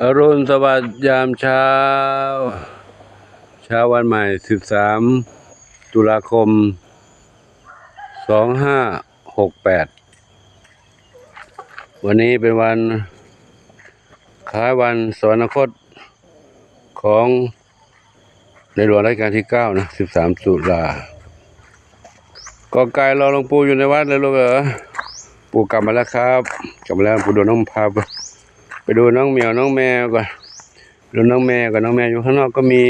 อรุณสวัสดิ์ยามเช้า เช้าวันใหม่ สิบสาม ตุลาคม สองห้าหกแปด วันนี้เป็นวันคล้ายวันสวรรคตของในหลวงรัชกาลที่เก้านะ สิบสาม ตุลา กอไก่รอหลวงปู่อยู่ในวัดเลยลูกเอ๋ย ปู่กลับมาแล้วครับ กลับมาแล้ว ปู่ดูน้องพาไป ไปดูน้องเหมียวน้องแมวก่อน ดูน้องแมวก่อน น้องแมวอยู่ข้างนอกก็มี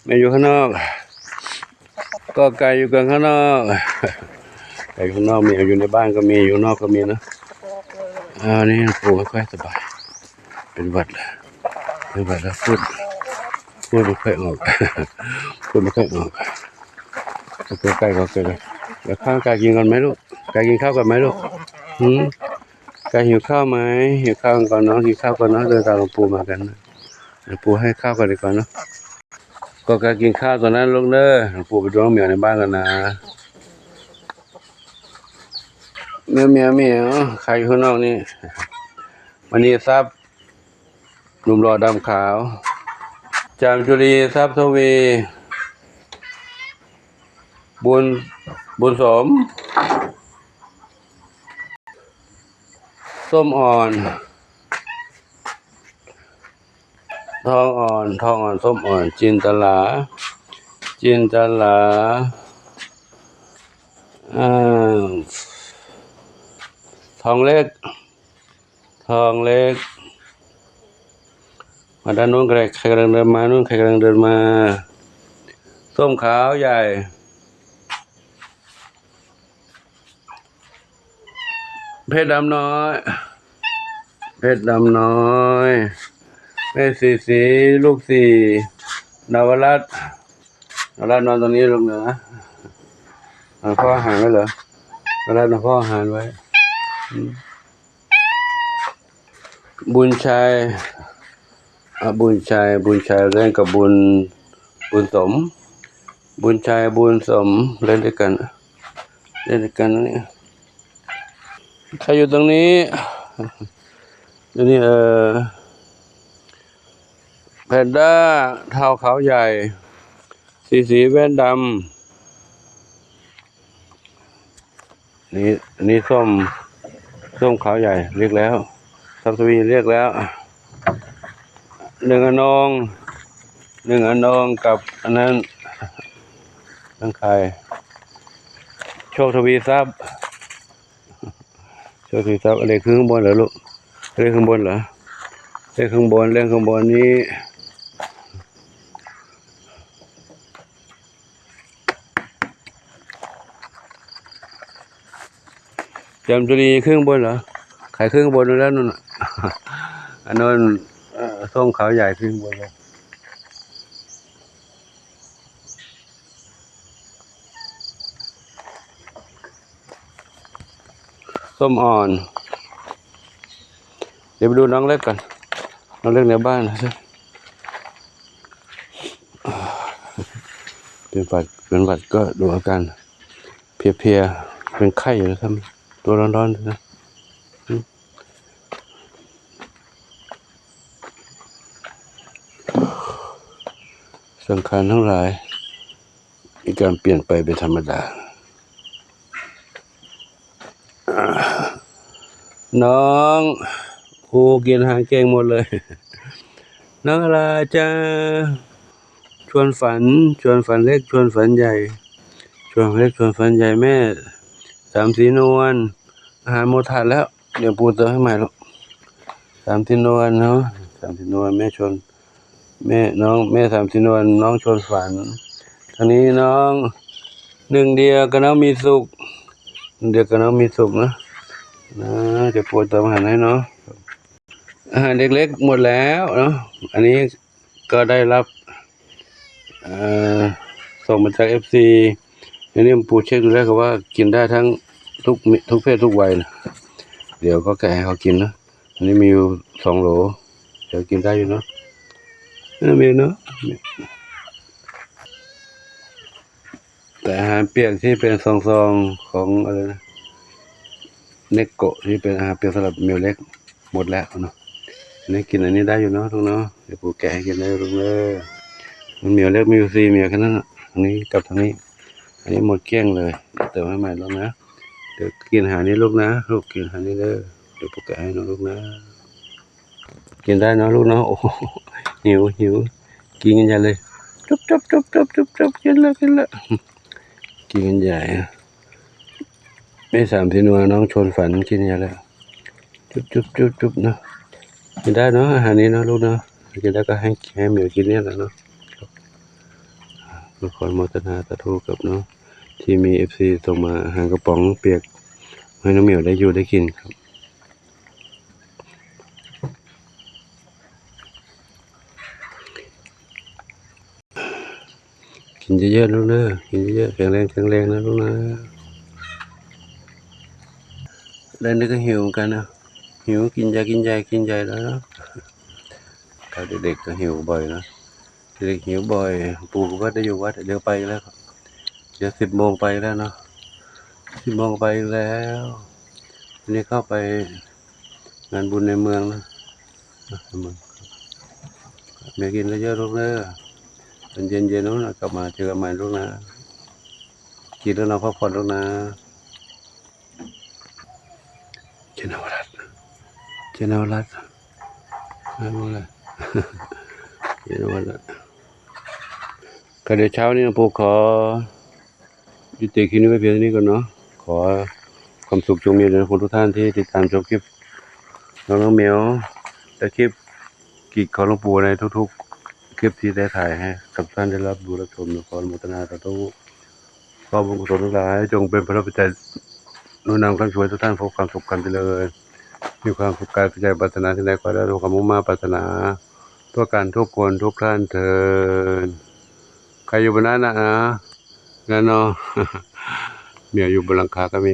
แมวอยู่ข้างนอก กอไก่อยู่กันข้างนอก ไก่ข้างนอก แมวอยู่ในบ้านก็มี อยู่นอกก็มีนะ อ่า นี่ปู่ไม่ค่อยสบาย เป็นหวัดแล้ว เป็นหวัดแล้ว พูด พูดไม่ค่อยออก พูดไม่ค่อยออก กอไก่ กอไก่ เดี๋ยวข้าวไก่กินก่อนไหมลูก ไก่กินข้าวก่อนไหมลูก หืม ไก่หิวข้าวไหม หิวข้าวก่อนเนาะ กินข้าวก่อนเนาะ เดินตามหลวงปู่มากัน หลวงปู่ให้ข้าวก่อนดีกว่าเนาะ กอไก่กินข้าวตอนนั้นลูกเด้อ หลวงปู่ไปดูน้องเหมียวในบ้านก่อนนะ เหมียว เหมียว เหมียว ใครอยู่ข้างนอกนี่ มณีทรัพย์ หนุ่มหล่อดำขาว จามจุลี ทรัพย์ทวี บุญ บุญสม ส้มอ่อน ทองอ่อน ทองอ่อน ส้มอ่อน จินตลา จินตลา อ่า ทองเล็ก ทองเล็ก มาด้านนู้น ใคร ใครกำลังเดินมา นู่น ใครกำลังเดินมา ส้มขาวใหญ่ เพชรดำน้อย เพชรดำน้อย แม่สีสี ลูกสี่ นวรัตน์ นวรัตน์นอนตรงนี้ลูกนะ นอนเฝ้าอาหารไว้เหรอ นวรัตน์นอนเฝ้าอาหารไว้ อืม บุญชัย อ่ะ บุญชัย บุญชัยเล่นกับบุญ บุญสม บุญชัย บุญสม เล่นด้วยกัน เล่นด้วยกันนะเนี่ย ใครอยู่ตรงนี้ อยู่นี่ เอ่อ แพนด้า เทาขาวใหญ่ สีสี แว่นดำ นี่ นี่ส้ม ส้มขาวใหญ่ เรียกแล้ว ทรัพย์ทวีเรียกแล้ว หนึ่งอนง หนึ่งอนงกับอันนั้น นั่นใคร โชคทวีทรัพย์ โชคทวีทรัพย์ เลขขึ้นข้างบนเหรอลูก เลขข้างบนเหรอ เลขข้างบน เลขข้างบนนี้ จามจุลีขึ้นข้างบนเหรอ ขายขึ้นข้างบนแล้วนั่นน่ะ อันนั้น เอ่อ ส้มขาวใหญ่ขึ้นข้างบนแล้ว ส้มอ่อน เดี๋ยวไปดูน้องเล็กก่อน น้องเล็กในบ้านนะ เป็นหวัด เป็นหวัดก็ดูอาการ เพลียๆ เป็นไข้อยู่นะครับ ตัวร้อนๆ นะ อืม สังขารทั้งหลาย มีการเปลี่ยนไปเป็นธรรมดา น้องภูกินอาหารเก่งหมดเลย น้องอะไรจ๊ะ ชวนฝัน ชวนฝันเล็ก ชวนฝันใหญ่ ชวนเล็ก ชวนฝันใหญ่ แม่สามสีนวล อาหารหมดถาดแล้ว เดี๋ยวปูเติมให้ใหม่ลูก สามสีนวลเนาะ สามสีนวล แม่ชวน แม่ น้อง แม่สามสีนวล น้องชวนฝัน ทางนี้น้องหนึ่งเดียวกับน้องมีสุข หนึ่งเดียวกับน้องมีสุขนะ นะ เดี๋ยวปูเติมอาหารให้เนาะ อาหารเด็กๆ หมดแล้วเนาะ อันนี้ก็ได้รับ เอ่อ ส่งมาจากเอฟซี อันนี้ปูเช็คดูแล้ว เขาว่ากินได้ทั้งทุกมิ ทุกเพศทุกวัยนะ เดี๋ยวก็แกะให้เขากินนะ อันนี้มีอยู่สองโหล เดี๋ยวกินได้อยู่เนาะ เออ มีเนาะ แต่อาหารเปียกที่เป็นซองๆ ของอะไรนะ เนโกะ ที่เป็นอาหารเปียกสำหรับแมวเล็ก หมดแล้วเนาะ ນີ້ກິນອັນນີ້ໄດ້ຢູ່ເນາະລູກເນາະ ດຽວປູແກະໃຫ້ກິນເດີລູກເດີ. ມັນໝຽວເລັກມີຢູ່ສີ່ໝຽວແຄ່ນັ້ນນະ ທາງນີ້ກັບທາງນີ້ ອັນນີ້ໝົດກ້ຽງເລີຍ ເຕີມໃຫ້ໃໝ່ລູກນະ. ດຽວກິນຫານີ້ລູກນະ ລູກກິນຫານີ້ເດີ ດຽວປູແກະໃຫ້ເນາະລູກນະ. ກິນໄດ້ເນາະລູກເນາະ. ໂອ້ ຫິວ ຫິວ ກິນກັນໃຫຍ່ເລີຍ ຈຸບໆໆໆ ກິນແລ້ວ ກິນແລ້ວ ກິນກັນໃຫຍ່. ແມ່ສາມສີນົວ ນ້ອງຊົນຝັນ ກິນໃຫຍ່ເລີຍ ຈຸບໆໆໆ ເນາະ. ກິນໄດ້ເນາະ ອາຫານນີ້ເນາະລູກເນາະ. ກິນໄດ້ກໍໃຫ້ ໃຫ້ໝຽວກິນນີ້ແຫຼະເນາະ. ຂໍອະນຸໂມທະນາສາທຸກັບເນາະ ທີ່ມີເອັບຊີສົ່ງມາອາຫານກະປ໋ອງປຽກ ໃຫ້ນ້ອງໝຽວໄດ້ຢູ່ໄດ້ກິນຄັບ. ກິນເຍີະໆ ລູກເດີ ກິນເຍີະໆ ແຂງແຮງ ແຂງແຮງນະລູກນະ. ແລ້ວນີ້ກໍຫິວເໝືອນກັນນະ ຫິວ ກິນໃຫຍ່ ກິນໃຫຍ່ ກິນໃຫຍ່ແລ້ວເນາະ. ເຂົາເດັກໆ ກໍຫິວບ່ອຍເນາະ ເດັກຫິວບ່ອຍ. ປູກໍວ່າໄດ້ຢູ່ວັດ ດຽວໄປອີກແລ້ວ ດຽວສິບໂມງໄປອີກແລ້ວເນາະ ສິບໂມງໄປອີກແລ້ວ. ນີ້ເຂົ້າໄປງານບຸນໃນເມືອງນະ ແມ່ກິນເຍີະໆ ລູກເດີ ເຢັນໆ ເນາະ ກັບມາເຈີກັນໃໝ່ລູກນະ. ກິນແລ້ວນອນພັກຜ່ອນລູກນະ. ເຈນະວະລັດ ເຈນະວະລັດ ແມ່ນບໍ່ລະ ເຈນະວະລັດ. ກໍດຽວເຊົ້ານີ້ປູຂໍຍຸຕິຄລິບນີ້ໄວ້ພຽງເທົ່ານີ້ກ່ອນເນາະ. ຂໍຄວາມສຸກຈົ່ງມີແດ່ທຸກຄົນທຸກທ່ານທີ່ຕິດຕາມຊົມຄລິບນ້ອງໆ ແມວ ແລະ ຄລິບກິດຂອງຫຼວງປູ່ໃນທຸກໆ ຄລິບທີ່ໄດ້ຖ່າຍໃຫ້ກັບທ່ານໄດ້ຮັບຮູ້ຮັບຊົມ. ຂໍອະນຸໂມທະນາສາທຸ. ຂໍບຸນກຸສົນທັງຫຼາຍຈົ່ງເປັນພະລະປັດໄຈໜູນນຳຄ້ຳຊ່ວຍທຸກທ່ານພົບຄວາມສຸກຄວາມຈະເລີນ ມີຄວາມສຸກກາຍໃຈ ປາດຖະໜາສິ່ງໃດຂໍໃຫ້ສົມຄວາມມຸ່ງມາດປາດຖະໜາ ທົ່ວກັນທຸກຄົນທຸກທ່ານເທີ້ນ. ໃຄຢູ່ບໍ່ນັ້ນນະ ນັ້ນເນາະ ເມຍຢູ່ບົນຫຼັງຄາກໍມີ.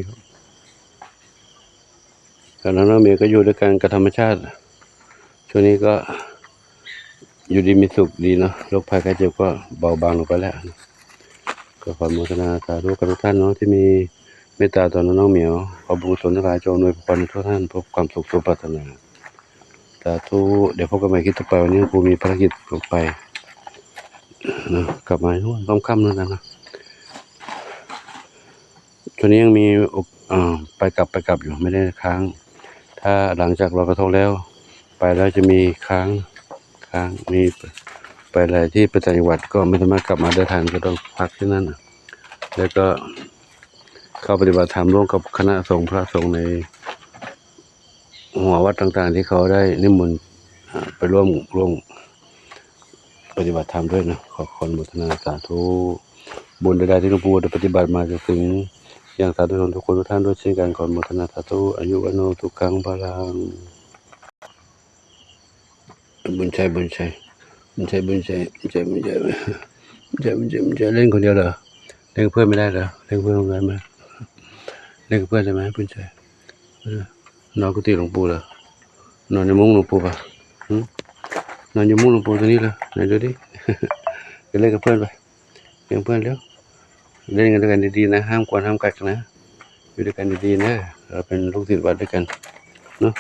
ກັບນ້ອງໆ ເມຍກໍຢູ່ດ້ວຍກັນກັບທຳມະຊາດ ຊ່ວງນີ້ກໍຢູ່ດີມີສຸກດີເນາະ ໂລກໄພໄຂ້ເຈັບກໍເບົາບາງລົງໄປແລ້ວ. ກໍຂໍອະນຸໂມທະນາສາທຸກັບທຸກທ່ານເນາະ ທີ່ມີເມດຕາຕໍ່ນ້ອງໆ ເມຍ. ຂໍບຸນກຸສົນທັງຫຼາຍຈົ່ງອຳນວຍພອນໃຫ້ທຸກທ່ານພົບຄວາມສຸກສົມປາດຖະໜາ ສາທຸ. ດຽວພົບກັນໃໝ່ຄລິບຕໍ່ໄປ ວັນນີ້ປູມີພາລະກິດອອກໄປເນາະ ກັບມາຊ່ວງຄ່ຳໆ ນັ້ນນະ. ຊ່ວງນີ້ຍັງມີ ເອີ ໄປກັບ ໄປກັບຢູ່ ໄມ່ໄດ້ຄ້າງ. ຖ້າຫຼັງຈາກລອຍກະທົງແລ້ວ ໄປແລ້ວຈະມີຄ້າງ ຄ້າງ ມີໄປຫຼາຍທີ່ ໄປຕ່າງຈັງຫວັດກໍໄມ່ສາມາດກັບມາໄດ້ທັນ ກໍຕ້ອງພັກທີ່ນັ້ນ. ແລ້ວກໍເຂົ້າປະຕິບັດທຳຮ່ວມກັບຄະນະສົງ ພະສົງໃນ ຫົວວັດຕ່າງໆ ທີ່ເຂົາໄດ້ນິມົນ ເອີ ໄປຮ່ວມ ຮ່ວມປະຕິບັດທຳດ້ວຍນະ. ຂໍ ຂໍອະນຸໂມທະນາສາທຸ ບຸນໃດໆ ທີ່ຫຼວງປູ່ໄດ້ປະຕິບັດມາຈະເຖິງຍັງສາທຸຊົນທຸກຄົນທຸກທ່ານດ້ວຍເຊັ່ນກັນ. ຂໍອະນຸໂມທະນາສາທຸ ອາຍຸ ວັນໂນ ສຸຂັງ ພະລັງ. ບຸນໄຊ ບຸນໄຊ ບຸນໄຊ ບຸນໄຊ ບຸນໄຊ ບຸນໄຊ ບຸນໄຊ ບຸນໄຊ ບຸນໄຊ. ເຫຼັ້ນຄົນດຽວເດີ ເຫຼັ້ນກັບເພື່ອນໄມ່ໄດ້ເດີ ເຫຼັ້ນກັບເພື່ອນໄດ້ໄໝ? ເຫຼັ້ນກັບເພື່ອນໄດ້ໄໝ ບຸນໄຊ? ເອີ ນອນກຸຕິຫຼວງປູ່ເດີ ນອນຢູ່ມຸ້ງຫຼວງປູ່ປະ? ຫື? ນອນຢູ່ມຸ້ງຫຼວງປູ່ຕົງນີ້ເດີ ໄດ້ດູດິ ໄປເຫຼັ້ນກັບເພື່ອນໄປ. ເພື່ອນໆ ເລັວ ເຫຼັ້ນກັນດ້ວຍກັນດີໆ ນະ ຫ້າມກວນຫ້າມກັດກັນນະ ຢູ່ດ້ວຍກັນດີໆ ເດີ ເຮົາເປັນລູກສິດວັດດ້ວຍກັນເນາະ.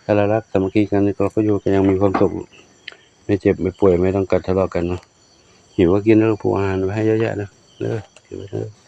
ຖ້າເຮົາຮັກສາມັກຄີກັນ ກໍ ກໍຢູ່ກັນຢ່າງມີຄວາມສຸກ ໄມ່ເຈັບໄມ່ປ່ວຍ ໄມ່ຕ້ອງກັນທະເລາະກັນເນາະ. ຫິວກໍກິນເດີ ປູອາຫານໄວ້ໃຫ້ເຍອະແຍະເດີ ເດີ ກິນໄວ້ເດີ.